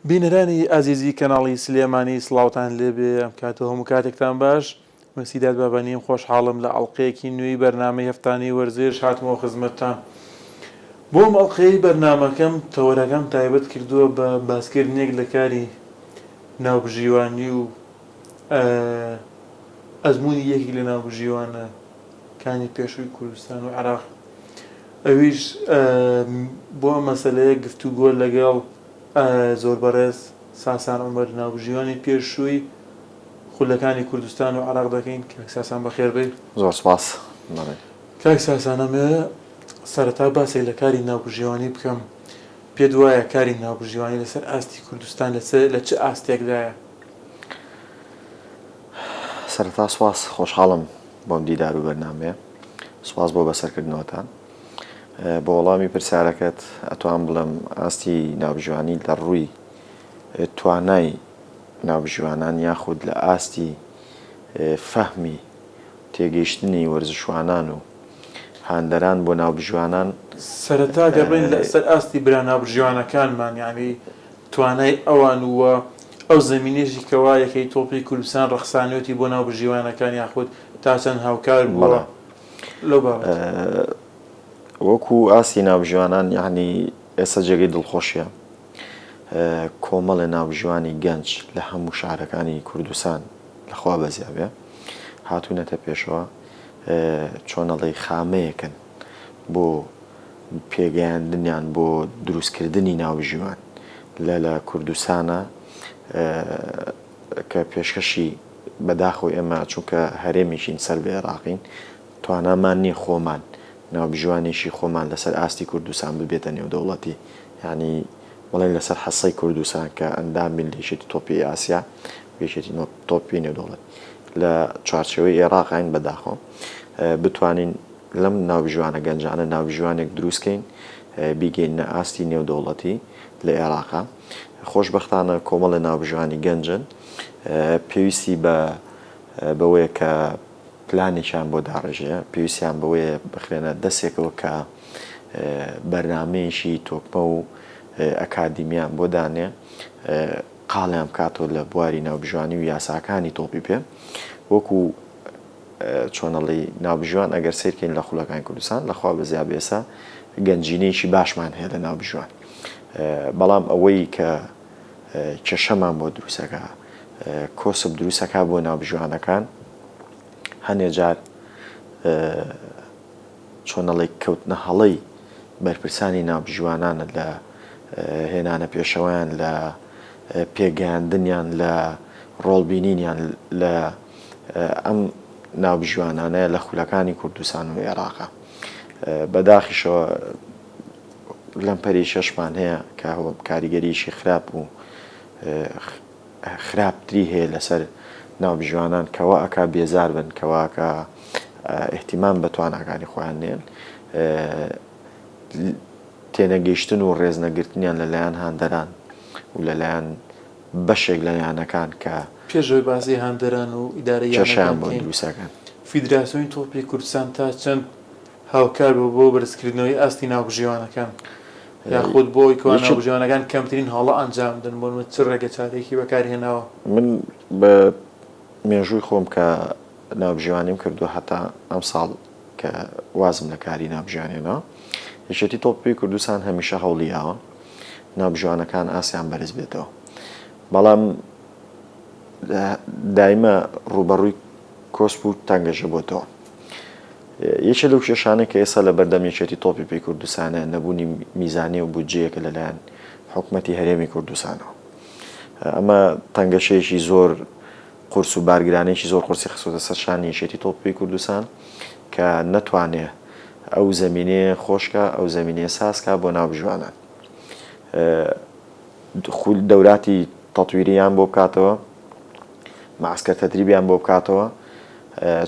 بینەرانی ئازیزی کەناڵی سلێمانی سڵاوتان لێبێ ئەم کاتە هەموو کاتێکتان باش من سیداد بابانیم خۆشحاڵم لە ئەڵلقەیەکی نوێی بەرنامەی هەفتانەی وەرزش هاتمەوە خزمەتتان بۆ ئەم ئەڵلقەیەی بەرنامەکەم تەوەرەکەم تایبەت کردووە بە باسکردنێک لە کاری ناوبژیوانی و ئەزموونی یەکێک لە ناوبژیوانەکانی پێشووی کوردستان و عێراق ئەویش بۆ ئەم مەسەلەیە گفتوگۆ لەگەڵ زۆر بەڕێز ساسان عومەر ناوبژیوانی پێشووی خولەکانی کوردستان و عێراق دەکەین. کاک ساسان بەخێربێی. زۆر سپاس. بەڵێ. کاک ساسان ئەمەوێ سەرەتا باسێک لە کاری ناوبژیوانی بکەم. پێت وایە کاری ناوبژیوانی لەسەر ئاستی کوردستان لە چ ئاستێکدایە؟ سەرەتا سپاس، خۆشحاڵم بەم دیدار و بەرنامەیە. سپاس بۆ بەسەرکردنەوەتان. بۆ وەڵامی پرسیارەکەت ئەتوانم بڵێم ئاستی ناوبژیوانی لە ڕووی توانای ناوبژیوانان یاخود لە ئاستی فەهمی تێگەیشتنی وەرزشوانان و هاندەران بۆ ناوبژیوانان. سەرەتا گەر بڵێین لە سەر ئاستی برا ناوبژیوانەکانمان یانی توانای ئەوان و ئەو زەمینەیەشی کەوا یەکەی تۆپی کوردستان ڕەخسانوێتی بۆ ناوبژیوانەکان یاخود تا چەند هاوکار بووە لەو بابەتە؟ وەکو ئاستی ناوبژیوانان یانی ئێستا جێگەی دڵخۆشیە کۆمەڵێ ناوبژیوانی گەنج لە هەموو شارەکانی کوردستان لەخوا بەزیابێ هاتوونەتە پێشەوە چۆن ئەڵێی خامەیەکن بۆ پێگەیاندنیان بۆ دروستکردنی ناوبژیوان لە لە کوردستانە کە پێشکەشی بەداخەوە ئێمە چونکە هەرێمێکین سەر بە ئێراقین توانامان نییە خۆمان ناوبژیوانێکی خۆمان لەسەر ئاستی کوردستان ببێتە نێودەوڵەتی یانی بڵێن لەسەر حەسەی کوردستان کە ئەندام بین لە یەکێتی تۆپی ئاسیا و یەکێتی تۆپی نێودەوڵەتی لە چوارچێوەی ئێراقین بەداخەوە بتوانین لەم ناوبژیوانە گەنجانە ناوبژیوانێک دروست کەین بیگەینە ئاستی نێودەوڵەتی لە ئێراقا خۆشبەختانە کۆمەڵێ ناوبژیوانی گەنجن پێویستی بە بەوەیە کە پلانێکیان بۆ داڕێژێ پێویستیان بەوەیە بخرێنە دەستێکەوە کە بەرنامەیەکی تۆکمە و ئەکادیمیان بۆ دانێ قاڵیان بکاتەوە لە بواری ناوبژیوانی و یاساکانی تۆپی پێ وەکو چۆنەڵی ناوبژیوان ئەگەر سیرکەین لە خولەکانی کوردستان لەخوا بەزیا بێسا گەنجینەیەکی باشمان هەیە لە ناوبژیوان بەڵام ئەوەی کە کێشەمان بۆ دروستەکە کۆسپ دروستەکە بۆ ناوبژیوانەکان هەنێ جار چۆنەڵی کەوتنە هەڵەی بەرپرسانی ناوبژیوانانە لە هێنانە پێشەوەیان لە پێگەیاندنیان لە ڕۆڵبینینیان لە ئەم ناوبژیوانانەیە لە خولەکانی کوردستان و ئێراقا. بەداخیشەوە لەمپەری شەشمان هەیە کە کاریگەریی خراپ و خراپتری هەیە لەسەر ناوبژیوانان کە وا ئەکا بێزار بن، کە وا ئەکا ئیهتیمام بە تواناکانی خۆیان نەیەن. تێنەگەیشتن و ڕێزنەگرتنیان لەلایەن هاندەران و لەلایەن بەشێک لە یانەکان کە پێش ئەوەی باسی هاندەران و ئیدارەی یانەکان کێشەیان بۆ بکەین، دروست ئەکەن. فیدراسیۆنی تۆپی کوردستان تا چەند هاوکار بووە بۆ بەرزکردنەوەی ئاستی ناوبژیوانەکان یاخود بۆ ئەوەی کەوا یەکێک ناوبژیوانەکان کەمترین هەڵە ئەنجام بدەن بۆ نموونە چ ڕێگەچارەیەکی بەکارهێناوە؟ من بە مێژووی خۆم کە ناوبژیوانیم کردووە هەتا ئەمساڵ کە وازم لە کاری ناوبژیوان هێنا، یەکێتی تۆپی پێی کوردستان هەمیشە هەوڵی یاوە ناوبژیوانەکان ئاستیان بەرز بێتەوە، بەڵام دایمە ڕووبەڕووی کۆسپ و تەنگەژە بۆتەوە. یەکێ لەو کێشانەی کە ئێستا لە بەردەم یەکێتی تۆپی پێی کوردستانە نەبوونی میزانیە و بودجەیەکە لەلایەن حکومەتی هەرێمی کوردستانەوە. ئەمە تەنگەشەیەکی زۆر قورس و بارگرانیەکی زۆر قورسی خستۆتە سەر شانی یەکێتی تۆپی پێی کوردستان کە نەتوانێ ئەو زەمینەیە خۆشکا ئەو زەمینەیە سازکا بۆ ناوبژیوانان خول دەوراتی تەتویریان بۆ بکاتەوە معسکەر تەدریبیان بۆ بکاتەوە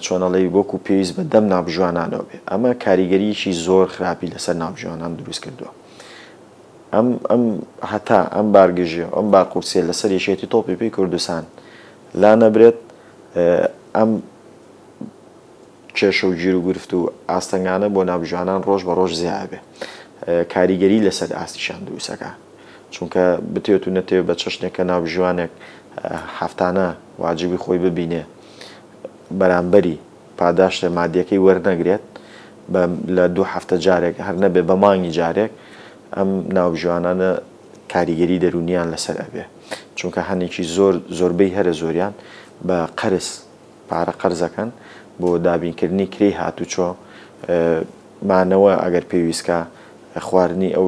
چۆنەڵی وەکو پێویست بە دەم ناوبژیوانانەوە بێ ئەمە کاریگەریی زۆر خراپی لەسەر ناوبژیوانان دروست کردووە ئەم ئەم هەتا ئەم بارگرژیە و ئەم بارقورسیە لەسەر یەکێتی تۆپی پێی کوردستان لانەبرێت ئەم کێشە و گیروگرفت و ئاستەنگانە بۆ ناوبژیوانان ڕۆژ بە ڕۆژ زیابێ کاریگەری لەسەر ئاستیشان دروستەکە. چونکە بتەوێت و نەتەوێت بە چەشنێک کە ناوبژیوانێک هەفتانە واجبی خۆی ببینێ بەرامبەری پاداشتە مادیەکەی وەرنەگرێت بە لە دوو هەفتە جارێک هەر نەبێ بە مانگی جارێک ئەم ناوبژیوانانە کاریگەری دەروونیان لەسەر ئەبێ چونکە هەنێکی زۆر زۆربەی هەرە زۆریان بە قەرز پارە قەرزەکەن بۆ دابینکردنی کرێی هاتوچۆ مانەوە ئەگەر پێویست کا خواردنی ئەو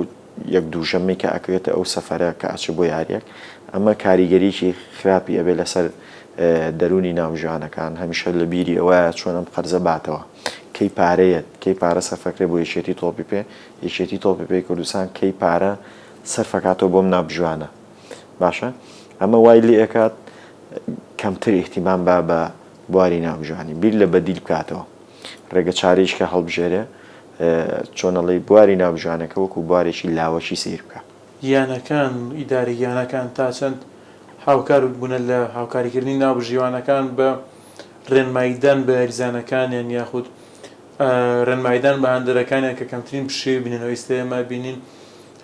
یەک دوو ژەمەی کە ئەکەوێتە ئەو سەفەرە کە ئەچێ بۆ یاریەک ئەمە کاریگەریی خراپی ئەبێ لەسەر دەروونی ناوبژیوانەکان هەمیشە لە بیری ئەوەیە چۆن ئەم قەرزە باتەوە کەی پارەیەت کەی پارە سەرفەکرێ بۆ یەکێتی تۆپی پێ یەکێتی تۆپی پێی کوردستان کەی پارە سەرفەکاتەوە بۆم ناوبژیوانە باشە ئەمە وای لێ ئەکات کەمتر ئیهتیمام با بە بواری ناوبژیوانی بیر لە بەدیل بکاتەوە ڕێگە چارەیش کە هەڵبژێرێ چۆن ئەڵێی بواری ناوبژیوانەکە وەکو بوارێکی لاوەکی سەیر بکا. یانەکان و ئیدارەی یانەکان تا چەند هاوکار بوونە لە هاوکاریکردنی ناوبژیوانەکان بە ڕێنماییدان بە یاریزانەکانیان یاخود ڕێنماییدان بە هاندەرەکانیان کە کەمترین پشێوی بنێنەوە ئیستا ئێمە بینین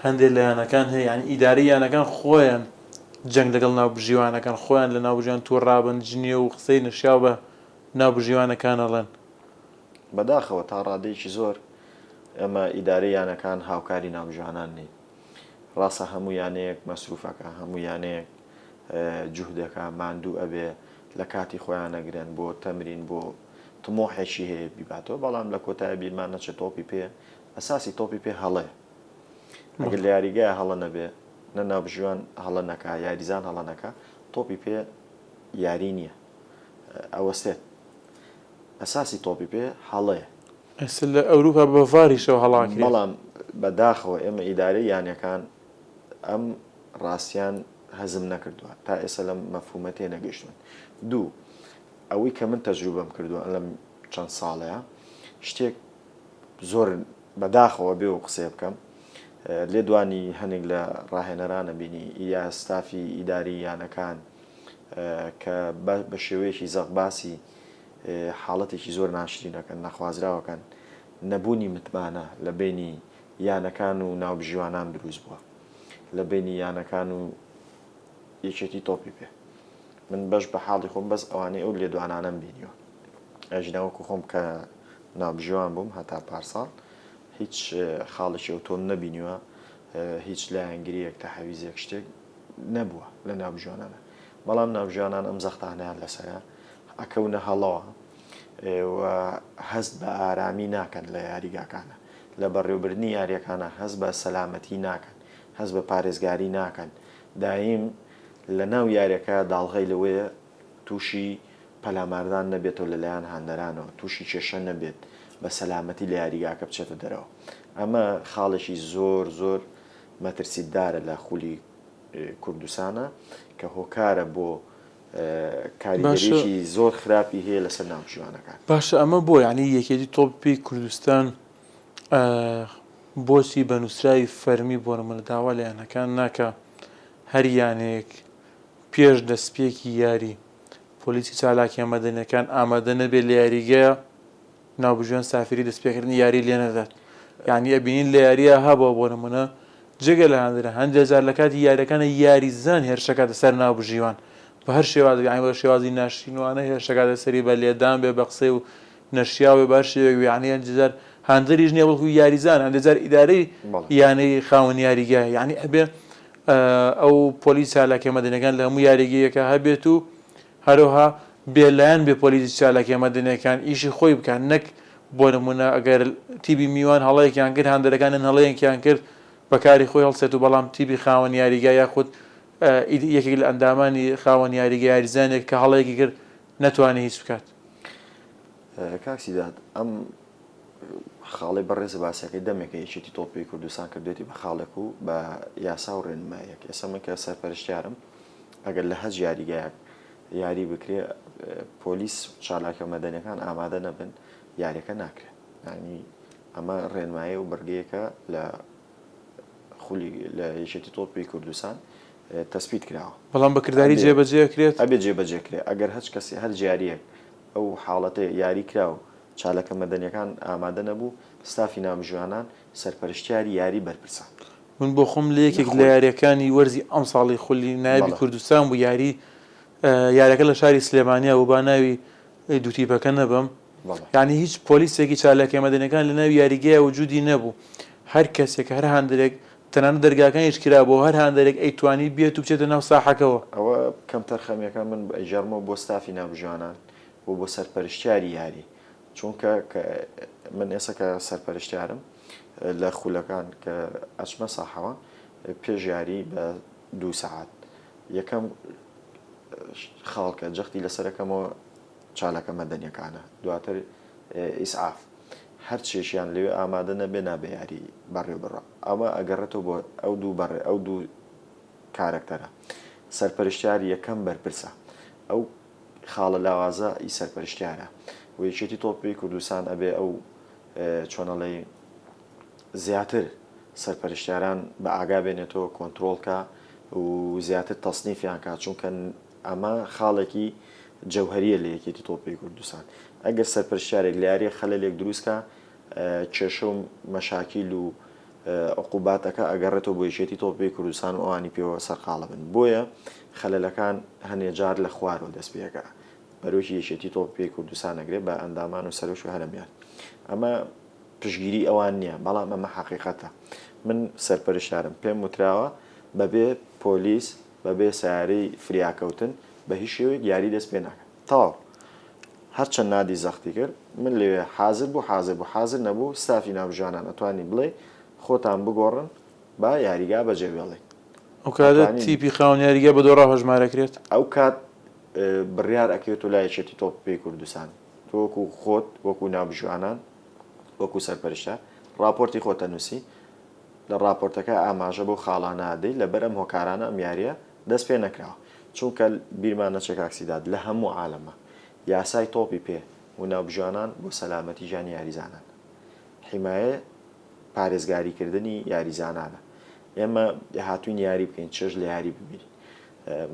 هەندێک لە یانەکان هەیە یانی ئیدارەی یانەکان خۆیان جەنگ لەگەڵ ناوبژیوانەکان خۆیان لە ناوبژیوان تووڕابن جنێو و قسەی نەشیاو بە ناوبژیوانەکان ئەڵێن. بەداخەوە تا ڕادەیەکی زۆر ئێمە ئیدارەی یانەکان هاوکاری ناوبژیوانان نین. ڕاستە هەموو یانەیەک مەسروفەکە، هەموو یانەیەک جوهدەکا، ماندوو ئەبێ، لە کاتی خۆیان ئەگرن بۆ تەمرین، بۆ تموحێکی هەیە بیباتەوە، بەڵام لە کۆتایی بیرمان نەچێت تۆپی پێ ئەساسی تۆپی پێ هەڵەیە. ئەگەر لە یاریگایە هەڵە نەبێ، نە ناوبژیوان هەڵە نەکا، یاریزان هەڵە نەکا، تۆپی پێ یاری نییە. ئەوەستێت. ئەساسی تۆپی پێ هەڵەیە. ئێستا لە ئەوروپا بە ڤاریشەوە هەڵە ئەکرێت. بەڵام بە داخەوە ئێمە ئیدارەی یانەکان ئەم ڕاستیان هەزم نەکردووە. تا ئێستا لەم مەفهومە تێنەگەیشتوون. دوو، ئەوەی کە من تەجروبەم کردووە لەم چەند ساڵەیە، شتێک زۆر بە داخەوە بێ و قسەیە بکەم، لێدوانی هەنێک لە ڕاهێنەرانە بینی یا ستافی ئیداری یانەکان، کە بە شێوەیەکی زەق باسی حاڵەتێکی زۆر ناشرین ئەکەن، نەخوازراو ئەکەن، نەبوونی متمانە لە بەینی یانەکان و ناوبژیوانان دروست بووە، لە بەینی یانەکان و یەکێتی تۆپی پێ. من بەش بە حاڵی خۆم بەس ئەوانەی ئەو لێدوانانەم بینیوە. ئەژینا وەکو خۆم کە ناوبژیوان بووم هەتا پارساڵ هیچ خاڵێکی ئەوتۆم نەبینیوە، هیچ لایەنگرییەک، تەحەویزێک، شتێک نەبووە لە ناوبژیوانانە بەڵام ناوبژیوانان ئەم زەختانەیان لەسەرە ئەکەونە هەڵەوە و هەست بە ئارامی ناکەن لە یاریگاکانە لە بەڕێوبردنی یاریەکانە هەست بە سەلامەتی ناکەن هەست بە پارێزگاری ناکەن دایم لە ناو یاریەکە داڵغەی لەوەیە تووشی پەلاماردان نەبێتەوە لەلایەن هاندەرانەوە تووشی کێشە نەبێت بە سەلامەتی لە یاریگاکە بچێتە دەرەوە ئەمە خاڵێکی زۆر زۆر مەترسیدارە لە خولی کوردستانە کە هۆکارە بۆ کاریگەریی زۆر خراپی هەیە لەسەر ناوبژیوانەکان. باشە ئەمە بۆ یانی یەکێتی تۆپی پێی کوردستان بۆچی بە نووسراوی فەرمی بۆ نمونە داوا لە یانەکان ناکا هەر یانەیەک پێش دەستپێکی یاری پۆلیسی چالاکیە مەدەنیەکان ئامادە نەبێت لە یاریگەیە ناوبژیوان سافیری دەستپێکردنی یاری لێ نەدات یانی ئەبینین لە یاریە هەبووە بۆ نمونە جگە لە هاندەران هەندێک جار لە کاتی یاریەکانە یاریزان هێرشەکاتە سەر ناوبژیوان بە هەر شێوازێک یانی بە شێوازی ناشرینوانە هێرشەکاتە سەری بە لێدان بێ بە قسەی و نەشیاو بێ بە هەر شێوەیەک بێ یانی هەندێک جار هاندەریش نییە بەڵکو یاریزان هەندێک جار ئیدارەی یانەی خاوەن یاریگا یانی ئەبێ ئەو پۆلیس چالاکیە مەدەنیەکان لە هەموو یاریگەیەکە هەبێت و هەروەها بێلایەن بێ پۆلیسی چالاکیە مەدەنیەکان ئیشی خۆی بکات نەک بۆ نمونە ئەگەر تیپی میوان هەڵەیەکیان کرد هاندەرەکانیان هەڵەیەکیان کرد بە کاری خۆی هەڵسێت و بەڵام تیپی خاوەن یاریگا یاخود یەکێک لە ئەندامانی خاوەن یاریگا یاریزانێک کە هەڵەیەکی کرد نەتوانێت هیچ بکات. کاک سیداد ئەم خاڵەی بەڕێزە باسەکەی دەمێکە یەکێتی تۆپی کوردستان کردوێتی بە خاڵێک و بە یاسا و ڕێنمایەک ئێستا من کە سەرپەرشتیارم ئەگەر لە هەچ یاریگایەک یاری بکرێ پۆلیس و چالاکە مەدەنیەکان ئامادە نەبن یاریەکە ناکرێت یانی ئەمە ڕێنمایی و بڕگەیەکە لە خولی لە یەکێتی تۆپی کوردستان تەسپیت کراوە. بەڵام بە کرداری جێبەجێ ئەکرێت؟ ئەبێ جێبەجێ کرێ ئەگەر هەچ کەسێ هەر جاریەک ئەو حاڵەتە یاری کرا و چاالەکە مەدەنیەکان ئامادە نەبوو ستافی ناوبژیوانان سەرپەرشتیاری یاری بەرپرسە. من بۆ خۆم لە لە یەکێک لە خۆی. یاریەکانی وەرزی ئەمساڵی خولی نایابی بەڵێ. کوردستان بوو یاری یاریەکە لە شاری سلێمانیا بوو با ناوی دوو تیپەکە نەبەم بەڵێ. یانی هیچ پۆلیسێکی چالاکیە مەدەنیەکان لە ناوی یاریگەیا وجودی نەبوو هەر کەسێک هەر هاندەرێک تەنانەت دەرگاکانیش کرابووە هەر هاندەرێک ئەیتوانی بێت و بچێتە ناو ساحەکەوە. ئەوە کەمتەرخەمیەکە من ئەیگێڕمەوە بۆ ستافی ناوبژیوانان و بۆ سەرپەرشتیاری یاری چونکە کە من ئێستا کە سەرپەرشتیارم لە خولەکان کە ئەچمە ساحەوە پێش یاری بە دوو سەعات یەکەم خاڵ کە جەختی لەسەرەکەمەوە چالاکە مەدەنیەکانە دواتر ئیسعاف هەرچێکیان لەوێ ئامادە نەبێ نابێ یاری بەڕێوە بڕا ئەمە ئەگەڕێتەوە بۆ ئەو دوو بەڕێ ئەو دوو کارەکتەرە سەرپەرشتیار یەکەم بەرپرسە ئەو خاڵە لاوازە ئی سەرپەرشتیارە و یەکێتی تۆپی کوردستان ئەبێ ئەو چۆنەڵێی زیاتر سەرپەرشتیاران بە ئاگا بێنێتەوە کۆنترۆڵ کا و زیاتر تەسنیفیان کا چونکە ئەمە خاڵێکی جەوهەریە لە یەکێتی تۆپی کوردستان ئەگەر سەرپەرشتیارێک لە یاریە خەلەلێک دروست کا کێشە و مەشاکیل و عقوباتەکە ئەگەڕێتەوە بۆ یەکێتی تۆپی کوردستان و ئەوانی پێوە سەرقاڵە بن بۆیە خەلەلەکان هەنێ جار لە خوارەوە دەست پێکا بەرۆکی یەکێتی تۆپی پێی کوردستان ئەگرێ بە ئەندامان و سەرۆک و هەرەمیان ئەمە پشتگیری ئەوان نییە بەڵام ئەمە حەقیقەتە من سەرپەرشتارم پێم وتراوە بەبێ پۆلیس بەبێ سەیارەی فریاکەوتن بە هیچ شێوەیەک یاری دەست پێ ناکەن تەواو هەرچەند نادی زەختی کرد من لەوێ حازر بوو حازر بوو حازر نەبوو ستافی ناوبژیوانان ئەتوانی بڵێ خۆتان بگۆڕن با یاریگا بەجێ بێڵین ئەو کاتە تیپی خاوەن یاریگا بە دۆڕاو هەژمارەکرێت؟ ئەو کات بڕیار ئەکەوێتەوە لای یەکێتی تۆپی پێی کوردستان تۆ وەکو خۆت وەکو ناوبژیوانان وەکو سەرپەرشتیار ڕاپۆرتی خۆت ئەنووسی لە ڕاپۆرتەکە ئاماژە بەو خاڵانە ئەدەی لەبەر ئەم هۆکارانە ئەم یارییە دەست پێ نەکراوە چونکە بیرمان نەچێ کاک سیداد لە هەموو عالەمە یاسای تۆپی پێ و ناوبژیوانان بۆ سەلامەتی ژیانی یاریزانان حیمایە پارێزگاری کردنی یاریزانانە ئێمە هاتوین یاری بکەین چێژ لە یاری ببینین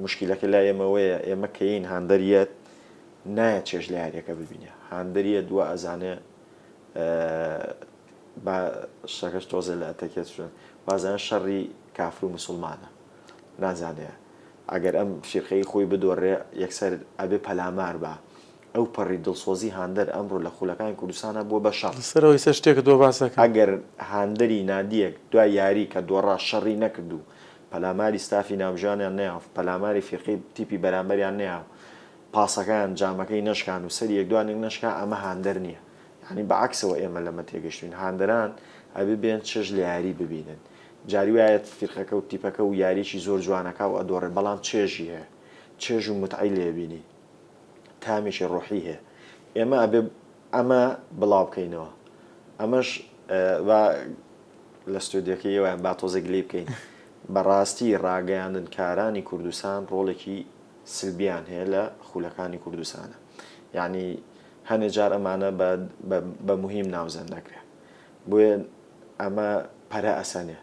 موشکیلەکە لای ئێمە ئەوەیە ئێمە کەین هاندەر یەت نایەت چێژ لە یاریەکە ببینێ هاندەر یەت وا ئەزانێ با شتەکەش تۆزێ لە ئەتەکێت چون وازانێ شەڕی کافر و مسوڵمانە نازانێ ئەگەر ئەم فیرقەی خۆی بدۆڕێ یەکسەر ئەبێ پەلامار با ئەو پەڕی دڵسۆزی هاندەر ئەمڕۆ لە خولەکانی کوردستانا بووە بە شەڕ. لەسەر ئەوەی سەر شتێکت بۆ باس ئەکەم. ئەگەر هاندەری نادیەک دوای یاری کە دۆڕا شەڕی نەکرد و پەلاماری ستافی ناوبژیوانیان نەیا و پەلاماری فیرقەی تیپی بەرامبەریان نەیا و پاسەکەیان جامەکەی نەشکان و سەری یەکدوانێک نەشکا ئەمە هاندەر نیە یانی بە عەکسەوە ئێمە لەمە تێگەشتوین هاندەران ئەبێ بێن چێژ لە یاری ببینن جاری وایە فیرقەکە و تیپەکە و یاریەکی زۆر جوان ئەکا و ئەدۆڕێ بەڵام چێژی هەیە چێژ و متعەی لێ ئەبینی تامێکی ڕۆحی هەیە ئێمە ئەبێ ئەمە بڵاو بکەینەوە ئەمەش با لە ستۆدیۆکەی ئێوەیان با تۆزێک گلەی بکەین بەڕاستی ڕاگەیاندنکارانی کوردستان ڕۆڵێکی سلبیان هەیە لە خولەکانی کوردستانە یعنی هەنێ جار ئەمانە بە مهم ناوزەند دەکرێت بۆیە ئەمە پەرە ئەسەنێ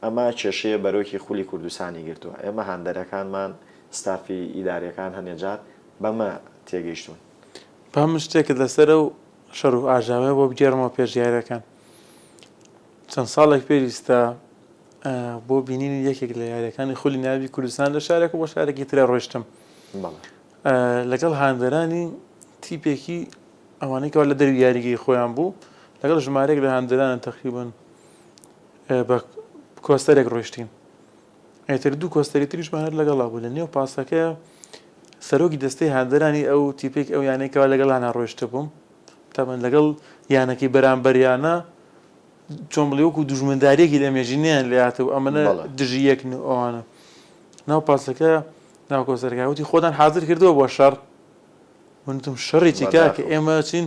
ئەمە کێشەیە بەرۆکی خولی کوردستانی گرتووە ئێمە هاندەرەکانمان ستافی ئیداریەکان هەنێ جار بەمە تێگەیشتوون. با من شتێکت لەسەر ئەو شەڕ و ئاژاوەیە بۆ بگێڕمەوە پێش یاریەکان. چەند ساڵێک پێش ئیستا بۆ بینینی یەکێک لە یاریەکانی خولی ناوی کوردستان لە شارێک و بۆ شارێکی ترە ڕۆیشتم. لەگەڵ هاندەرانی تیپێکی ئەوانەی کەوا لە دەروی یاریگەی خۆیان بوو لەگەڵ ژمارەیەک لە هاندەرانە تەقریبەن بە کۆستەرێک ڕۆیشتین. ئیتر دوو کۆستەری تریشمان هەر لەگەڵا بوو لە نێو پاسەکە سەرۆکی دەستەی هاندەرانی ئەو تیپێک ئەو یانەی کەوا لەگەڵیانا ڕۆیشتبووم تەبەن لەگەڵ یانەکەی بەرامبەریانە چۆن بڵێ وەکو دوژمنداریەکی لە مێژینیان لێهاتە و ئەمەە دژی یەکن و ئەوانە ناو پاسەکە ناو کۆسەرەکە وتی خۆتان حاضر کردووە بۆ شەڕ من وتم شەڕی چی کاکە ئێمە چین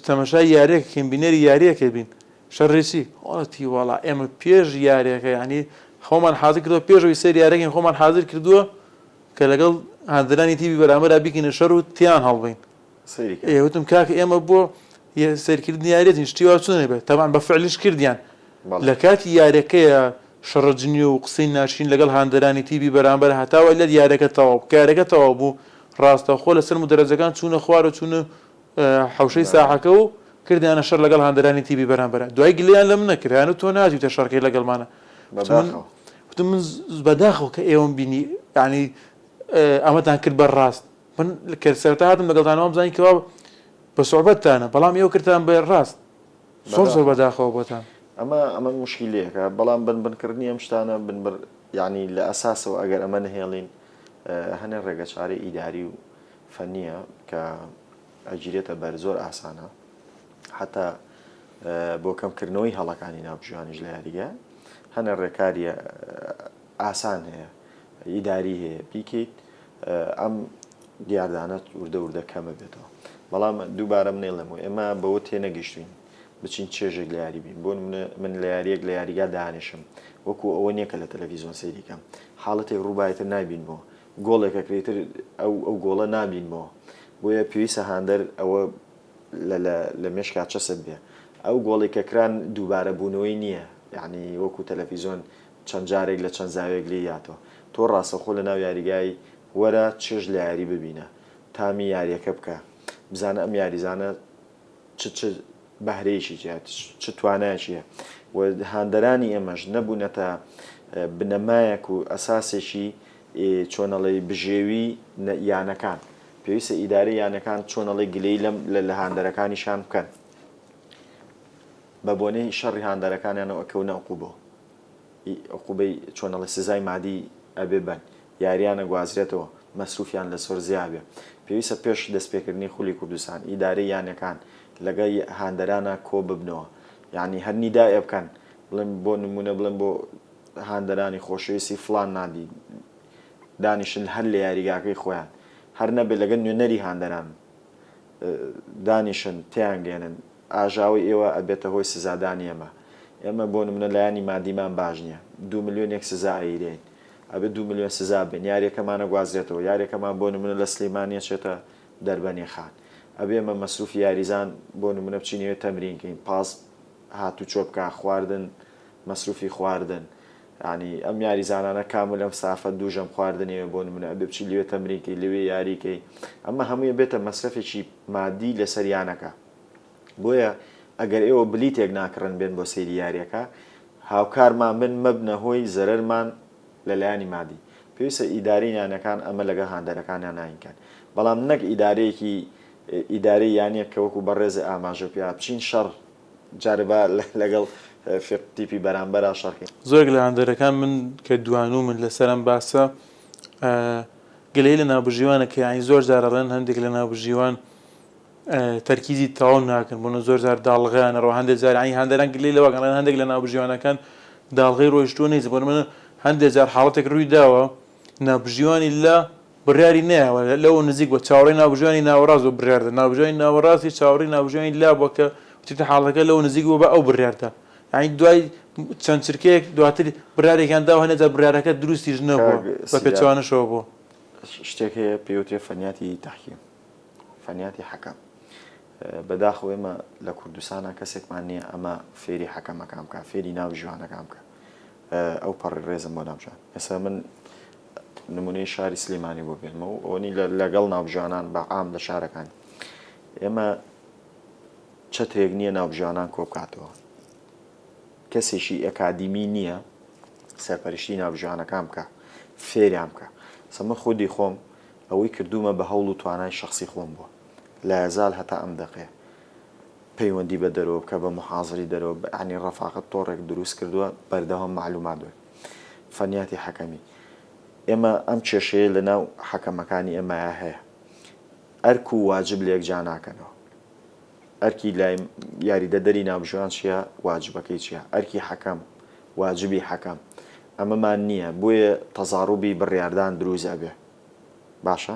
تەمەشای یاریەکەین بینەری یاریەکە بین شەڕی چی؟ وتی وەڵا ئێمە پێش یاریەکە یانی خۆمان حازر کردووە پێش ئەوەی سەیری یاریەکەین خۆمان حازر کردووە کە لەگەڵ هاندەرانی تیپی بەرامبەرا بیکەینە شەڕ و تێیان هەڵبەین. سەیری کە. ئێ وتم کاکە ئێمە بۆ سەیرکردنی یاریەتین شتی وا چۆن ئەبێ؟ تەبعەن بە فعلیش کردیان. بەڵێ. لە کاتی یاریەکەیا شەڕە جنیۆ و قسەی ناشرین لەگەڵ هاندەرانی تیپی بەرامبەر هەتا وای لێت یاریەکە تەواو بوو. کە یاریەکە تەواو بوو ڕاستەوخۆ لەسەر مودەرەجەکان چوونە خوار و چوونە حەوشەی ساحەکە و کردیانە شەر لەگەڵ هاندەرانی تیپی بەرامبەرە دوای گلیان لە منە کرد یانو تۆ ناچیتە شەڕکەی لەگەڵمانە بەداخەوە وتم من بەداخەوە کە ئێوەم بینی یعنی ئەمەتان کرد بە ڕاست من کە سەرەتا هاتم لەگەڵتانەوە بزانین کەوا بە سوعبەتتانە بەڵام ئێوە کردتان بە ڕاست زۆر زۆر بەداخەوە بۆتان. ئەمە ئەمە موشکیلەیەکە بەڵام بنبنکردنی ئەم شتانە بنبڕ یعنی لە ئەساسەوە ئەگەر ئەمە نەهێڵین هەنێ ڕێگەچارەی ئیداری و فەنیە کە ئەگیرێتە بەر زۆر ئاسانە حتا بۆ کەمکردنەوەی هەڵەکانی ناوبژیوانیش لە یاریگە هەنێ ڕێکاری ئاسان هەیە ئیداری هەیە بیکەیت ئەم دیاردانە وردە وردە کەمە بێتەوە بەڵام دووبارە من ئەڵێمەوە ئێمە بەوە تێنەگەیشتوین بچین چێژێک لە یاری بین بۆ نمونە من لە یاریەک لە یاریگا دانیشم وەکو ئەوە نییە کە لە تەلەڤیزیۆن سەیری کەم حاڵەتێک ڕووبایتر نایبینمەوە گۆڵێک ئەکرێ تر ئەو ئەو گۆڵە نابینمەوە بۆیە پێویستە هاندەر ئەوە لە لە لە مێشکا چەسپ بێ ئەو گۆڵی کە کران دووبارە بوونەوەی نییە یعنی وەکو تەلەڤیزیۆن چەند جارێک لە چەند زاویەک لێی یاتەوە تۆ ڕاستەوخۆ لە ناو یاریگای وەرە چێژ لە یاری ببینە تامی یاریەکە بکە بزانە ئەم یاریزانە چ چ بەهرەیەکی تیا چ توانایەکی هەیە و هاندەرانی ئێمەش نەبوونەتە بنەمایەک و ئەساسێکی چۆنەڵی بژێوی یانەکان پێویستە ئیدارەی یانەکان چۆنەڵی گلەی لەم لە هاندەرەکانیشان بکەن بە بۆنەی شەڕی هاندەرەکانیانەوە ئەکەونە عقوبەوە عقوبەی چۆنەڵی سزای مادی ئەبێ بەن یاریان ئەگوازرێتەوە مەسروفیان لەسەر زیابێ پێویستە پێش دەستپێکردنی خولی کوردستان ئیدارەی یانەکان لەگە هاندەرانا کۆ ببنەوە یانی هەر نیدائێ بکەن بڵێن بۆ نمونە بڵێن بۆ هاندەرانی خۆشەویستی فڵان نادی دانیشن هەر لە یاریگاکەی خۆیان هەر نەبێ لەگەل نوێنەری هاندەران دانیشن تێیانگەیەنن ئاژاوەی ئێوە ئەبێتە هۆی سزادانی ئێمە. ئێمە بۆ نمونە لایەنی مادیمان باش نیە. دوو ملیۆنێک سزا ئەیرێین. ئەبێ دوو ملیۆن سزا بەین. یاریەکەمان ئەگوازرێتەوە. یاریەکەمان بۆ نمونە لە سلیمانی ئەچێتە دەربەنیخان. ئەبێ ئێمە مەسروفی یاریزان بۆ نمونە بچین ئەوێ تەمرین کەین. پاس هاتوچۆ بکا، خواردن، مەسروفی خواردن. یانی ئەم یاریزانانە کامل ئەم ستافە دوو ژەم خواردنی ئەوێ بۆ نمونە ئەبێ بچی لەوێ تەمرین کەی، لەوێ یاری کەی. ئەمە هەمووی ئەبێتە مەسرەفێکی مادی لەسەر یانەکە. بۆیە ئەگەر ئێوە بلیتێک ناکڕن بێن بۆ سەیری یاریەکە هاوکارمان بن مەبنە هۆی زەرەرمان لە لایەنی مادی پێویستە ئیدارەی یانەکان ئەمە لەگەڵ هاندەرەکانیان ناینکەن بەڵام نەک ئیدارەیەکی ئیدارەی یانەیەک کە وەکو بەڕێزێ ئاماژە پێ بچین شەڕ جارێ با لەگەڵ فیق تیپی بەرامبەرا شەڕکەین. زۆرێک لە هاندەرەکان من کە دوانوومن لەسەر ئەم باسە گلەیی لە ناوبژیوانە کە یانی زۆر جار ئەڵێن هەندێک لە ناوبژیوان تەرکیزی تەواو ناکەن بۆنە زۆر جار داڵغەیان ئەڕوا هەندێک جار یانی هاندەران گلەی لەوە ئەڵێن هەندێک لە ناوبژیوانەکان داڵغەی ڕۆیشتووە نەیزە بۆ نمونە هەندێک جار حاڵەتێک ڕووی داوە ناوبژیوانی لە بڕیاری نەیاوە لەوە نزیک بووە چاوەڕێی ناوبژیوانی ناوەڕاست بۆ بڕیاردا ناوبژیوانی ناوەڕاستی چاوەڕێی ناوبژیوانی لا بووە کە وتیتە حاڵەکە لەوە نزیک بووە بە ئەو بڕیاردا یانی دوای چەند چرکەیەک دواتر بڕیارێکیان داوە هەندێک جار بڕیارەکە دروستیش نەبووە کاک بە سیداد پێچەوانەشەوە بووە. شتێک هەیە پێی وترێ فەنیاتی تەحکیم. فەنیاتی حەکەم. بەداخەوە ئێمە لە کوردستانا کەسێکمان نییە ئەمە فێری حەکەمەکان بکا، فێری ناوبژیوانەکان بکا. ئەو پەڕی ڕێزم بۆ ناوبژیوان. ئێستا من نمونەی شاری سلیمانی بۆ بێنمەوە ئەوە نی لەگەڵ ناوبژیوانان بە عام لە شارەکان ئێمە چەترێک نییە ناوبژیوانان کۆ بکاتەوە. کەسێکی ئەکادیمی نییە سەرپەرشتی ناوبژیوانەکان بکا، فێریان بکا. ئێستا من خودی خۆم ئەوەی کردوومە بە هەوڵ و توانای شەخسی خۆم بووە. لایەزال هەتا ئەم دەقەیە. پەیوەندی بە دەرەوە بکە، بە موحازری دەرەوە، یەعنی ڕەفاقەت تۆڕێک دروست کردووە، بەردەوام مەعلومات وەر. فەنیاتی حەکەمی. ئێمە ئەم کێشەیە لە ناو حەکەمەکانی ئێمەیا هەیە. ئەرک و واجب لێک جا ناکەنەوە. ئەرکی لای یاریدەدەری ناوبژیوان چییە، واجبەکەی چییە؟ ئەرکی حەکەم، واجبی حەکەم. ئەمەمان نییە، بۆیە تەزاڕوبی بڕیاردان دروست ئەبێ. باشە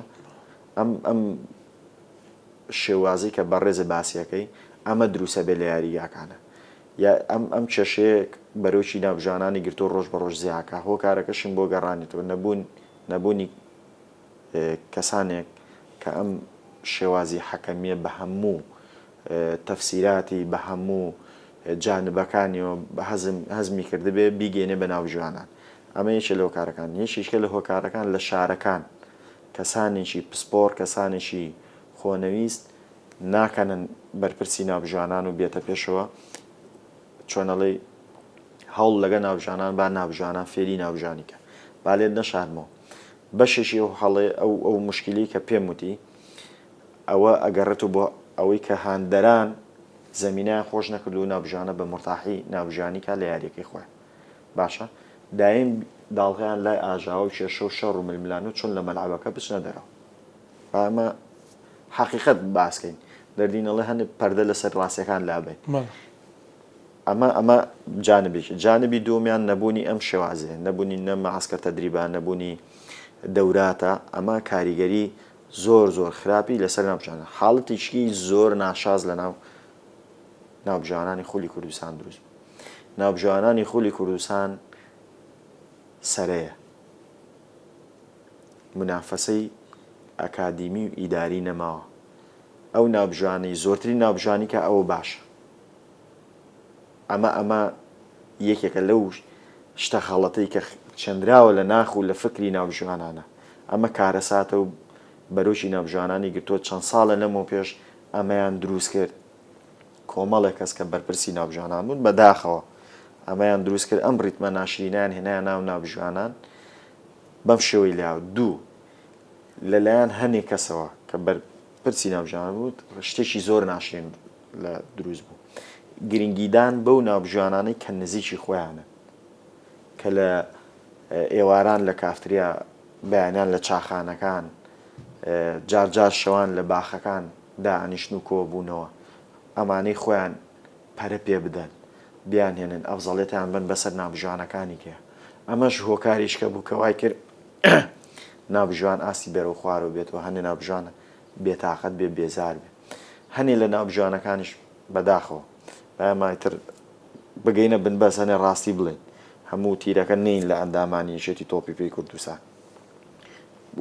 ئەم ئەم شێوازەی کە بەڕێزت باسی ئەکەی ئەمە دروست ئەبێ لە یاریگاکانە. یا ئەم ئەم کێشەیە بەرۆکی ناوبژیوانانی گرتووە ڕۆژ بە ڕۆژ زیاکا. هۆکارەکەشیم بۆ گەڕانێتەوە نەبوون نەبوونی کەسانێک کە ئەم شێوازی حەکەمییە بە هەموو تەفسیراتی، بە هەموو جانبەکانیەوە هەزم هەزمی کردبێ بیگەینێ بە ناوبژیوانان. ئەمە یەکێ لە هۆکارەکان. یەکێکە لە هۆکارەکان لە شارەکان کەسانێکی پسپۆڕ، کەسانێکی خۆنەویست ناکەنن بەرپرسی ناوبژیوانان و بێتە پێشەوە چۆن ئەڵێی هەوڵ لەگە ناوبژیوانان با ناوبژیوانان فێری ناوبژیوانی کە با لێت نەشارمەوە بەشێکی ئەو هەڵێ ئەو ئەو مشکلی کە پێم وتی ئەوە ئەگەڕێتەوە بۆ ئەوەی کە هاندەران زەمینیان خۆش نەکردو و ناوبژیوانە بە مورتاحی ناوبژیوانی کا لە یاریەکەی خۆیان باشە دایم داڵغەیان لای ئاژاوە و کێشە و شەڕ و ململانێ چۆن لە مەلعەبەکە بچنە دەرەوە با ئەمە حەقیقەت باس کەین دەردین ئەڵێ هەنێ پەردە لەسەر ڕاستیەکان لابەین ئەمە ئەمە جانبێکی جانبی دووەمیان نەبوونی ئەم شێوازەیە نەبوونی نە معسکر تەدریبە نەبوونی دەوراتە ئەمە کاریگەری زۆر زۆر خراپی لەسەر ناوبژیوانان حاڵەتێکی زۆر ناشاز لە ناو ناوبژیوانانی خولی کوردستان دروست بوو ناوبژیوانانی خولی کوردستان سەرەیە مونافەسەی ئەکادیمی و ئیداری نەماوە ئەو ناوبژیوانەی زۆرترین ناوبژیوانی کە ئەوە باشە ئەمە ئەمە یەکێکە لەو شتە غەڵەتەی کە چێندراوە لە ناخ و لە فکری ناوبژیوانانە. ئەمە کارەساتە و بەرۆکی ناوبژیوانانی گرتووە، چەند ساڵە لەمەوپێش ئەمەیان دروست کرد، کۆمەڵێک کەس کە بەرپرسی ناوبژیوانان بوون، بەداخەوە ئەمەیان دروست کرد، ئەم ڕیتمە ناشرینەیان هێنایە ناو ناوبژیوانان بەم شێوەی لاو. دوو، لەلایەن هەنێ کەسەوە کە بەرپرسی ناوبژیوانان بوون، شتێکی زۆر ناشرین لە دروست بوو. گرنگیدان بەو ناوبژیوانانەی کە نزیکی خۆیانن، کە لە ئێواران لە کافتریا، بەیانیان لە چاخانەکان، جار جار شەوان لە باخەکان دائەنیشتن و کۆبوونەوە، ئەمانەی خۆیان پەرە پێ بدەن، بیانهێنن، ئەفزەڵیەتیان بەن بەسەر ناوبژیوانەکانی کە. ئەمەش هۆکاریشکە بوو کە وای کرد ناوبژیوان ئاستی بەرەو خوارەوە بێت و هەندێ ناوبژیوان بێتاقەت بێ، بێزار بێ. هەنێ لە ناوبژیوانەکانیش بەداخەوە با ئێمە ئیتر بگەینە بنبەست هەنێ ڕاستی بڵێین هەموو تیرەکە نین لە ئەندامانی یەکێتی تۆپی پێی کوردستان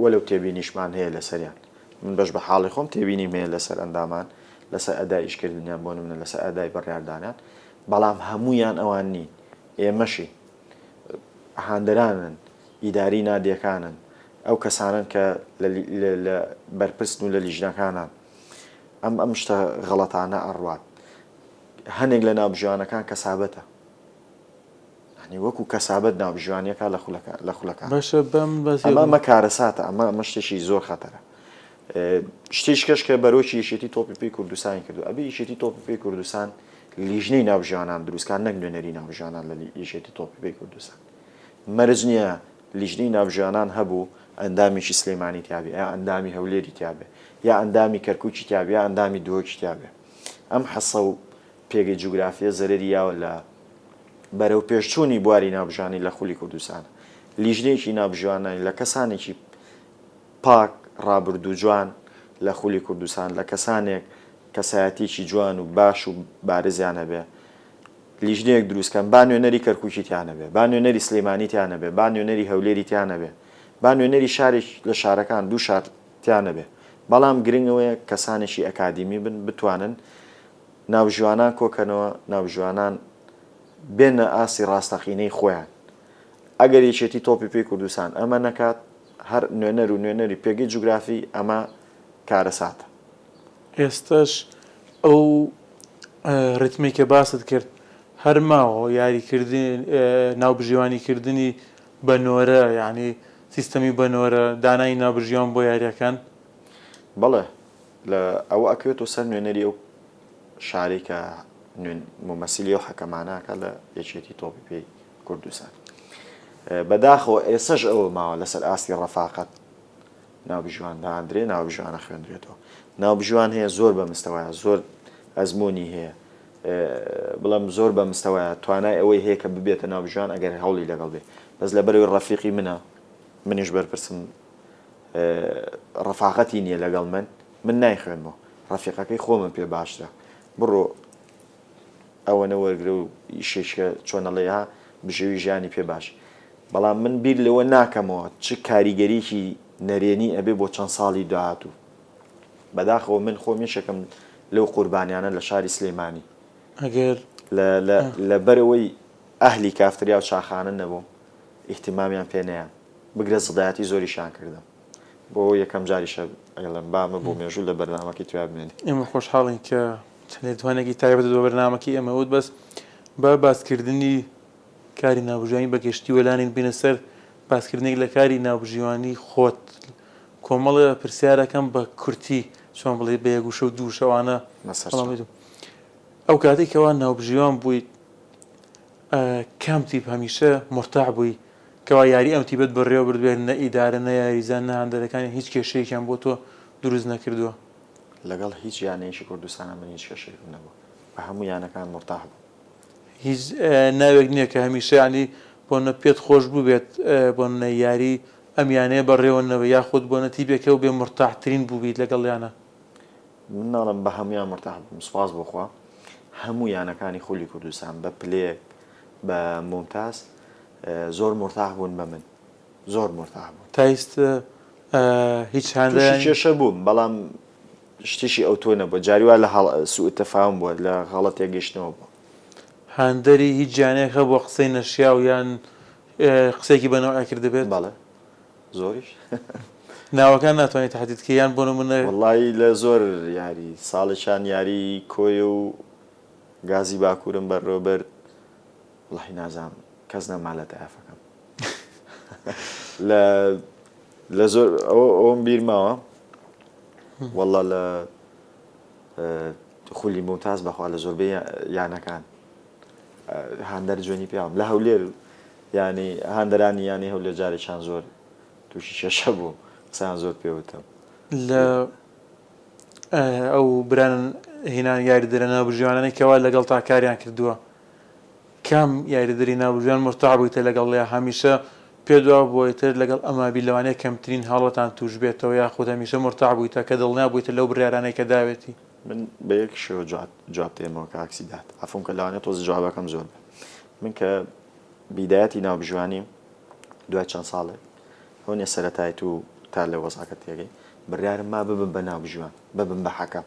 وەلەو تێبینیشمان هەیە لەسەریان من بەش بە حاڵی خۆم تێبینیم هەیە لەسەر ئەندامان لەسەر ئەدای ئیشکردنیان بۆ نمونە لەسەر ئەدای بڕیاردانیان بەڵام هەمویان ئەوان نین ئێمەشین هاندەرانن ئیداری نادیەکانن ئەو کەسانەن کە لە بەرپرسن و لە لیژنەکانان ئەم ئەم شتە غەڵەتانە ئەڕوات هەنێک لە ناوبژیوانەکان کەسابەتە یانی وەکو کەسابەت ناوبژیوانیەکە لە خولەکە لە خولەکان باشە بەم بەس ئەمە ئەمە کارەساتە ئەمە ئەمە شتێکی زۆر خەتەرە شتێکی کەش کە بەرۆکی یەکێتی تۆپی پێی کوردستانی کردو ئەبێ یەکێتی تۆپی پێی کوردستان لیژنەی ناوبژیوانان دروستکان نەک نوێنەری ناوبژیوانان لە یەکێتی تۆپی پێی کوردستان مەرج نییە لیژنەی ناوبژیوانان هەبوو ئەندامێکی سلێمانی تیابێ یا ئەندامی هەولێری تیابێ یا ئەندامی کەرکوکی تیابێ یا ئەندامی دهۆکی تیابێ ئەم حەسە و پێگەی جوگرافیە زەرەری یاوە لە بەرەو پێشچوونی بواری ناوبژانی لە خولی کوردستان لیژنەیەکی ناوبژیوانانی لە کەسانێکی پاک ڕابردوو جوان لە خولی کوردستان لە کەسانێک کەسایەتیەکی جوان و باش و بارزیان هەبێ لیژنەیەک دروست کەن با نوێنەری کەرکوکی تیا نەبێ با نوێنەری سلیمانی تیا نەبێ با نوێنەری هەولێری تیا نەبێ با نوێنەری شارێک لە شارەکان دوو شار تیا نەبێ بەڵام گرنگ ئەوەیە کەسانێکی ئەکادیمی بن بتوانن ناوبژیوانان کۆکەنەوە ناوبژیوانان بێنە ئاستی ڕاستەقینەی خۆیان ئەگەر یەکێتی تۆپی پێی کوردستان ئەمە نەکات هەر نوێنەر و نوێنەری پێگەی جوگرافی ئەمە کارەساتە. ئێستەش ئەو ڕیتمەی کە باست کرد هەر ماوە یاریکردن ناوبژیوانی کردنی بە نۆرە یانی سیستەمی بە نۆرە دانانی ناوبژیوان بۆ یاریەکان؟ بەڵێ لە ئەوە ئەکەوێتەوە سەر نوێنەری ئەو شارەی کە نوێن مومەسیلی ئەو حەکەمانە ئەکا لە یەکێتی تۆپی پێی کوردستان بەداخەوە ئێسەش ئەوە ماوە لەسەر ئاستی ڕەفاقەت ناوبژیوان دائەندرێ ناوبژیوان ئەخوێندرێتەوە ناوبژیوان هەیە زۆر بە مستەوایە زۆر ئەزموونی هەیە بڵێم زۆر بە مستەوایە توانای ئەوەی هەیە کە ببێتە ناوبژیوان ئەگەر هەوڵی لەگەڵ بێ بەس لەبەرەوەی ڕەفیقی منە منیش بەرپرسم ڕەفاقەتی نییە لەگەڵ من من نایخوێنمەوە ڕەفیقەکەی خۆمم پێ باشترە بڕۆ ئەوەنە وەرگرە و ئیشێکە چۆن ئەڵێ ها بژێوی ژیانی پێ باش بەڵام من بیر لەوە ناکەمەوە چ کاریگەریی نەرێنی ئەبێ بۆ چەند ساڵی داهاتوو بەداخەوە من خۆم یەکێکم لەو قوربانیانە لە شاری سلێمانی ئەگەر لەبەرئەوەی ئەهلی کافتریا و چاخانە نەبووم ئیهتیمامیان پێ نەیام بگرە زدایەتی زۆریشیان کردم. بۆ یەکەم جاریشە ئەیڵێم با ئەمە بۆ مێژوو لە بەرنامەکەی تویا بمێنێ. ئێمە خۆشحاڵین کە چەند لێدوانێکی تایبەتت بە بەرنامەکەی ئێمە وت بەس با باسکردنی کاری ناوبژیوانی بە گشتی وەلانین بینە سەر باسکردنێک لە کاری ناوبژیوانی خۆت کۆمەڵێ پرسیارەکەم بە کورتی چۆن بڵێ بە یەک وشە و دوو وشە ئەوانە وەڵام ئەو کاتێک کەوا ناوبژیوان بوویت کام تیپ هەمیشە مورتاح بووی کەوا یاری ئەم تیپەت بەڕێوە بردبێت نە ئیدارە نە یاریزان نە هاندەرەکانی هیچ کێشەیەکیان بۆ تۆ دروست نەکردووە؟ لەگەڵ هیچ یانەیەکی کوردستانا من هیچ کێشەیەکم نەبووە بە هەموو یانەکان مورتاح بووم. هیچ ناوێک نییە کە هەمیشە یانی بۆنە پێت خۆش بووبێت بۆنە یاری ئەم یانەیە بەڕێوە نەبەی یاخود بۆنە تیپێک هەبووبێ مورتاحترین بووبیت لەگەڵیانا؟ من ناڵێم بە هەموویان مورتاح بووم سوپاس بۆ خوا هەموو یانەکانی خولی کوردستان بە پلەیەک بە مومتاز زۆر مورتاح بوون بە من زۆر مورتاح بوون. تا ئیستە هیچ تووشی هاندەرانی. کێشە بووم بەڵام شتێکی ئەوتۆ نەبووە جاری وا لە هەڵ سوء تفاهم بووە لە غەڵەت تێگەیشتنەوە بووە. هاندەری هیچ یانەیەک هەبووە قسەی نەشیاو یان قسەیەکی بە نەوعێ کردبێت؟ بەڵێ زۆریش. ناوەکان ناتوانی تەحدید کەی یان بۆ نمونە. وەڵایی لە زۆر یاری ساڵێکیان یاری کۆیە و گازی باکورم بەڕێوە برد وەڵاهی نازانم کەس نەما لە تایەفەکەم لە لە زۆر ئەوە ئەوم بیر ماوە وەڵا لە خولی ممتاز بەخوا لە زۆربەی یانەکان هاندەر جوێنی پیاوم لە هەولێر ینی هاندەرانی یانی هەولێر جارێکیان زۆر تووشی کێشە بووم قسەیان زۆر پێوتم. لە ئەو بران هینان یاریدەرە ناوبژیوانانەی کەوا لەگەڵتا کاریان کردووە کام یاریدەری ناوبژیوان مورتاح بوویتە لەگەڵیا هەمیشە پێت وا بووە ئیتر لەگەڵ ئەما بی لەوانەیە کەمترین هەڵەتان تووش بێتەوە یاخود هەمیشە مورتاح بوویتە کە دڵنیا بوویتە لەو بڕیارانەی کە داوێتی؟ من بە یەک شێوە جواب دێمەوە کاک سیداد عەفوم کە لەوانەیە تۆزێ جوابەکەم زۆر بێ من کە بیدایەتی ناوبژیوانیم دوای چەند ساڵێک ئەوە نیە سەرەتایت و تا لە وەزعەکە تێگەی بڕیارم ما ببم بە ناوبژیوان ببم بە حەکەم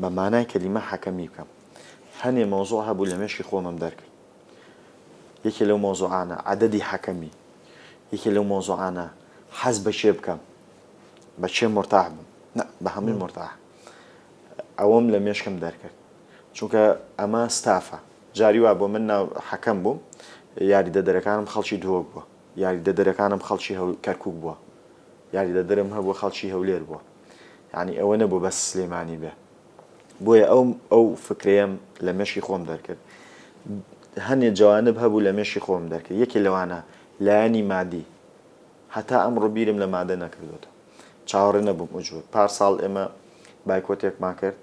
بە مانای کەلیمە حەکەمی بکەم هەنێ مەوزوع هەبوو لە مێشکی خۆمم دەرکرد یەکێ لەو مەوزوعانە عەدەدی حەکەمی یەکێ لەو مەوزوعانە حەز بە کێ بکەم بە کێ مورتاح بم نا بە هەمووی مورتاح ئەوەم لە مێشکم دەرکرد چونکە ئەمە ستافە جاری وا بووە من ناو حەکەم بووم یاریدەدەرەکانم خەڵکی دهۆک بووە یاریدەدەرەکانم خەڵکی کەرکوک بووە یاریدەدەرم هەبووە خەڵکی هەولێر بووە یعنی ئەوە نەبوو بەس سلێمانی بێ بۆیە ئەو ئەو فکرەیەم لە مێشکی خۆم دەرکرد هەنێ جوانب هەبوو لە مێشکی خۆم دەرکرد یەکێ لەوانە لایەنی مادی هەتا ئەمڕۆ بیرم لە مادە نەکردوێتەوە چاوەڕێ نەبووم ئوجور. پار ساڵ ئێمە بایکۆتێکمان کرد،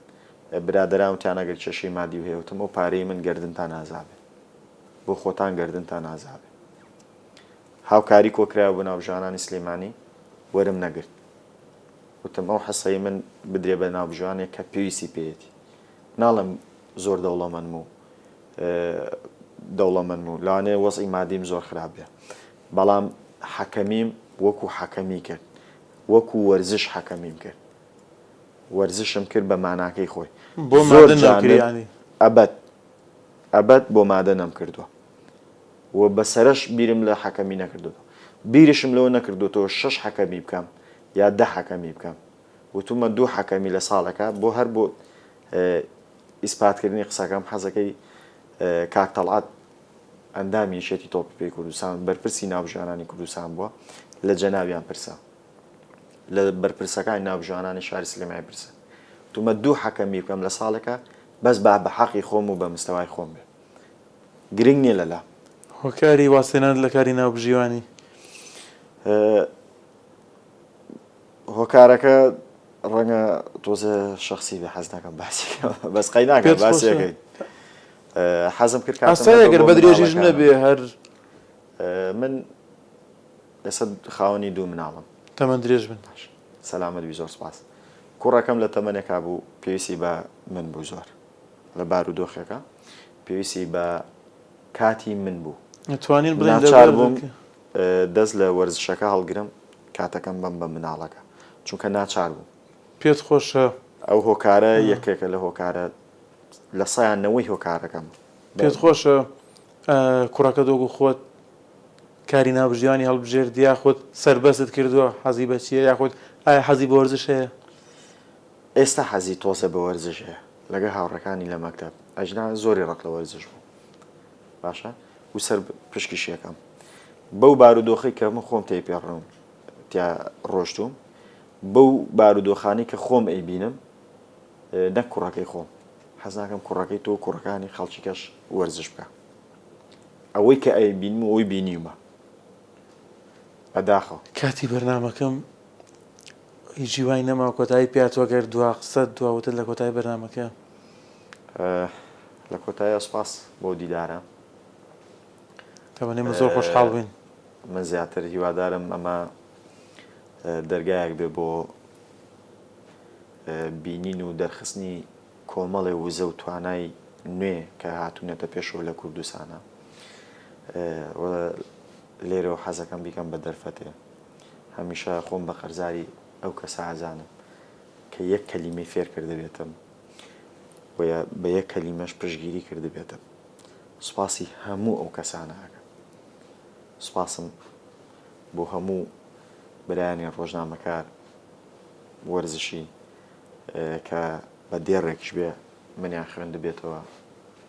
برادەران وتیان ئەگەر کێشەی مادیو هەیە، وتم ئەو پارەی من گەردنتان ئازا بێ، بۆ خۆتان گەردنتان ئازا بێ. هاوکاری کۆکرایەوە بۆ ناوبژیوانانی سلێمانی، وەرم نەگرت. وتم ئەو حسەی من بدرێ بە ناوبژیوانێک کە پێویستی پێیەتی. ناڵێم زۆر دەوڵەمەنم و دەوڵەمەنم و لەوانەیە وەزعی مادیم زۆر خراپ بێ، بەڵام حەکەمیم وەکو حەکەمی کرد وەکو وەرزش حەکەمیم کرد وەرزشم کرد بە ماناکەی خۆی بۆ زۆر مادە نەکری جانب یانی. ئەبەد ئەبەد بۆ مادە نەمکردووە و بە سەرەش بیرم لە حەکەمی نەکردۆتەوە بیرشم لەوە نەکردۆتەوە شەش حەکەمی بکەم یا دە حەکەمی بکەم وتومە دوو حەکەمی لە ساڵێکا بۆ هەر بۆ ئیسپاتکردنی قسەکەم حەزەکەی کاک تەڵعەت ئەندامی یەکێتی تۆپی پێی کوردستان بەرپرسی ناوبژیوانانی کوردستان بووە لە جەنابیان پرسە لە بەرپرسەکانی ناوبژیوانانی شاری سلێمانی پرسە تومە دوو حەکەمی بکەم لە ساڵێکە بەس با بە حەقی خۆم و بە مستەوای خۆم بێ گرنگ نییە لەلا هۆکاری وازهێنانت لە کاری ناوبژیوانی؟ هۆکارەکە ڕەنگە تۆزێ شەخسی بێ حەز ناکەم باسی بەس قەی ناکەم باسیەکەی حەزم کرد کاتم ئاسایە هەبێ گەر بۆ بە درێژیش مناڵەکانم. نەبێ هەر من ئێستا خاوەنی دوو مناڵم. تەمەن درێژ بن. باش سەلامەت بی زۆر سپاس. کوڕەکەم لە تەمەنێکا بوو پێویستی بە من بوو زۆر لە بارودۆخێکا پێویستی بە کاتی من بوو. توانین بڵێین ناچار لەبەر بووم دەست لە وەرزشەکە هەڵگرم کاتەکەم بەم بە مناڵەکە چونکە ناچار بووم. پێت خۆشە. ئەو هۆکارە یەکێکە لە هۆکارە لە سەیان نەوەی هۆکارەکەم. پێت خۆشە کوڕەکەت وەکو خۆت کاری ناوبژیوانی هەڵبژێرد یاخود سەربەستت کردووە حەزی بە چییە یاخود ئایا حەزی بە وەرزش هەیە؟ ئێستا حەزی تۆزێ بە وەرزش هەیە لەگەڵ هاوڕێکانی لە مەکتەب ئەژنا زۆری ڕق لە وەرزش بوو باشە و سەر پشکیش یەکەم بەو بارودۆخەی کە من خۆم تێی پێڕم تیا ڕۆشتوم بەو بارودۆخانی کە خۆم ئەیبینم نەک کوڕەکەی خۆم حەز ناکەم کوڕەکەی تۆ و کوڕەکانی خەڵکی کەش وەرزش بکە ئەوەی کە ئەیبینم و ئەوەی بینیومە بەداخەوە. کاتی بەرنامەکەم هیچی وای نەما کۆتایی پێ هاتووە گەر دوا قسەت دوا وتت لە کۆتایی بەرنامەکە. لە کۆتاییا سوپاس بۆ دیدارە. تەبعەن ئێمە زۆر خۆشحاڵ بووین. من زیاتر هیوادارم ئەمە دەرگایەک بێ بۆ بینین و دەرخستنی کۆمەڵێ وزە و توانای نوێ کە هاتوونەتە پێشەوە لە کوردستانا و لێرەوە حەزەکەم بیکەم بە دەرفەتێ هەمیشە خۆم بە قەرزاری ئەو کەسە ئەزانم کە یەک کەلیمەی فێر کردبێتم و بە یەک کەلیمەش پشتگیری کردبێتم سوپاسی هەموو ئەو کەسانە ئەکەم سوپاسم بۆ هەموو برایانی ڕۆژنامەکار وەرزشی کە بە دێڕێکیش بێ منیان خوێندبێتەوە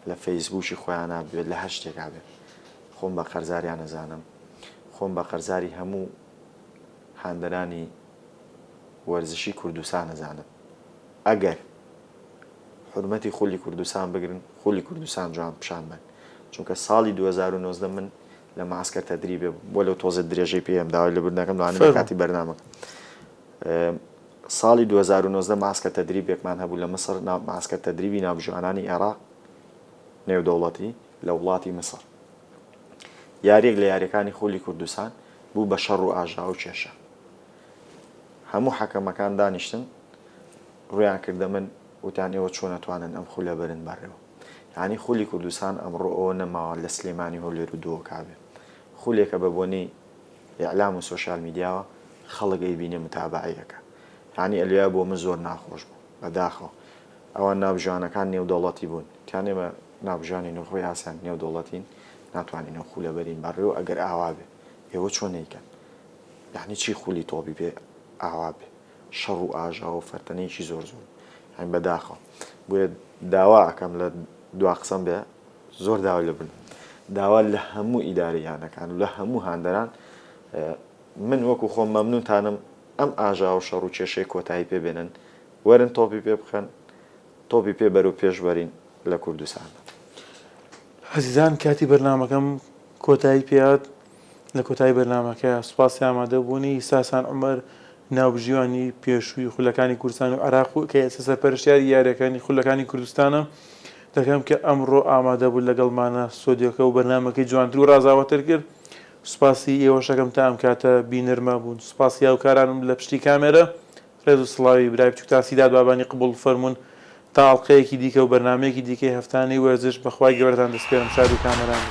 لە فەیسبووکی خۆیانا بێت لە هەر شتێکا بێت خۆم بە قەرزاریان ئەزانم خۆم بە قەرزاری هەموو هاندەرانی وەرزشی کوردستان ئەزانم ئەگەر حورمەتی خولی کوردستان بگرن خولی کوردستان جوان پیشان بەن چونکە ساڵی 2019 من لە معسکەر تەدریبێ بۆ لەو تۆزێ درێژەی پێم داوای لێبوردن ئەکەم لەوانەیە کاتی بەرنامەکە ساڵی 2019 معسکەر تەدریبێکمان هەبوو لە میسر معسکەر تەدریبی ناوبژیوانانی عێراق نێودەوڵەتی لە وڵاتی میسر یاریەک لە یاریەکانی خولی کوردستان بوو بە شەڕ و ئاژاوە و کێشە هەموو حەکەمەکان دانیشتن ڕویان کردە من وتیان ئێوە چۆن ئەتوانن ئەم خولە بەرن بەڕێوە یانی خولی کوردستان ئەمڕۆ ئەوە نەماوە لە سلێمانی هەولێر و دهۆکا بێ خولێکە بە بۆنەی ئیعلام و سۆشیال میدیاوە خەڵک ئەیبینێ متابەعەی ئەکا یانی ئەلویا بۆ من زۆر ناخۆش بوو بەداخەوە ئەوان ناوبژیوانەکان نێودەوڵەتی بوون تیان ئێمە ناوبژیوانی نێوخۆی ئاسیان نێودەوڵەتین ناتوانین ئەو خولە بەرین بەڕێوە ئەگەر ئاوا بێ ئێوە چۆن ئەیکەن یانی چی خولی تۆپی پێ ئاوا بێ شەڕ و ئاژاوە و فەرتەنەیەکی زۆر زۆر یانی بەداخەوە بۆیە داوا ئەکەم لە دوا قسەم بێ زۆر داوای لێ بردم داوا لە هەموو ئیدارەی یانەکان و لە هەموو هاندەران من وەکو خۆم مەمنونتانم ئەم ئاژاوە و شەڕ و کێشەیە کۆتایی پێ بێنن وەرن تۆپی پێ بخەن تۆپی پێ بەرەو پێش بەرین لە کوردستان. ئازیزان کاتی بەرنامەکەم کۆتایی پێهات لە کۆتایی بەرنامەکە سوپاسی ئامادەبوونی ساسان عومەر ناوبژیوانی پێشووی خولەکانی کوردستان و عێراق و کە ئێستا سەرپەرشتیاری یاریەکانی خولەکانی کوردستانە دەکەم کە ئەمڕۆ ئامادە بوو لەگەڵمانە ستۆدیۆکە و بەرنامەکەی جوانتر و ڕازاوەتر کرد سوپاسی ئێوەشەکەم تا ئەم کاتە بینەرما بوون سوپاسی هاوکارانم لە پشتی کامێرە ڕێز و سڵاوی برای بچوکتان سیداد بابانی قبوڵ فەرموون تا ئەڵقەیەکی دیکە و بەرنامەیەکی دیکەی هەفتانەی وەرزش بە خوای گەورەتان دەسپێرم شاد و کامەران بن.